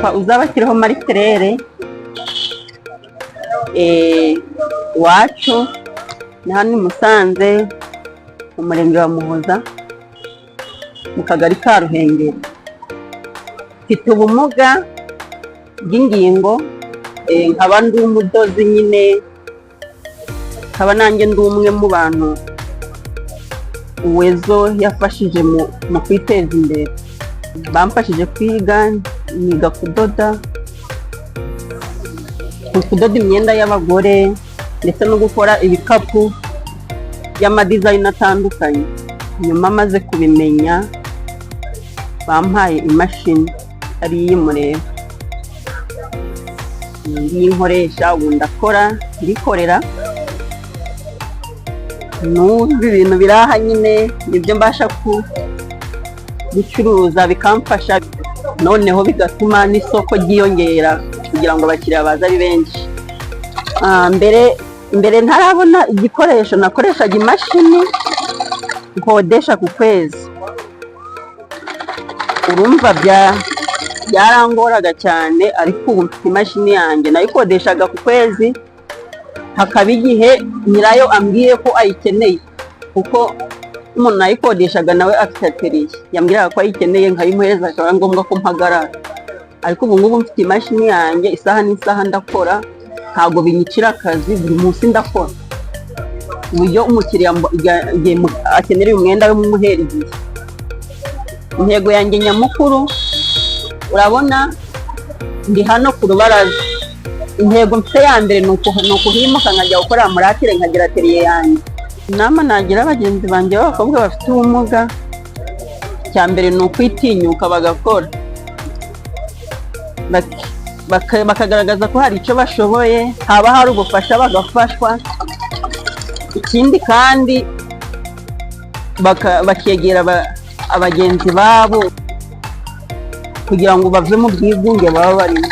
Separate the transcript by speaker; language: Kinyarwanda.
Speaker 1: Nitwa Uzabakiriho Marie Claire. Iwacu ni hano i Musanze, mu murenge wa Muhoza, mu kagari ka Ruhengeri. Mfite ubumuga bw'ingingo, nkaba ndi umudozi nyine, nkaba nanjye ndi umwe mu bantu Uwezo yafashije mu kwiteza imbere. Bamfashije kwiga, niga kudoda, kudoda imyenda y'abagore ndetse no gukora ibikapu by'ama design atandukanye. Nyuma maze kubimenya, bampaye imashini, ari iyi mureba ngiyi nkoresha ubu. Ndakora, ndikorera. N'ubu ibintu biri aha nyine nibyo mbasha gucuruza, bikamfasha, noneho bigatuma n'isoko ryiyongera kugira ngo abakiriya baze ari benshi. Mbere mbere ntarabona igikoresho, nakoreshaga imashini nkodesha ku kwezi. Urumva byarangoraga cyane, ariko ubu mfite imashini yanjye. Nayikodeshaga ku kwezi, hakaba igihe nyirayo ambwiye ko ayikeneye, kuko umuntu nayikodeshaga nawe afite atelier, yambwiraga ko ayikeneye nkayimuhereza, akaba ngombwa ko mpagarara. Ariko ubu ngubu mfite imashini yanjye, isaha n'isaha ndakora, ntabwo binyicira akazi. Buri munsi ndakora, uburyo umukiriya igihe akenera umwenda we mumuhera igihe. Intego yanjye nyamukuru, urabona ndi hano ku rubaraza, intego mfite ya mbere ni ukuhimuka nkajya gukorera muri atelier, nkagira atelier yanjye. Inama nagira bagenzi banjye b'abakobwa bafite ubumuga, icya mbere ni ukwitinyuka bagakora, bakagaragaza ko hari icyo bashoboye, haba hari ubufasha bagafashwa. Ikindi kandi bakegera abagenzi babo kugira ngo bave mu bwigunge baba barimo.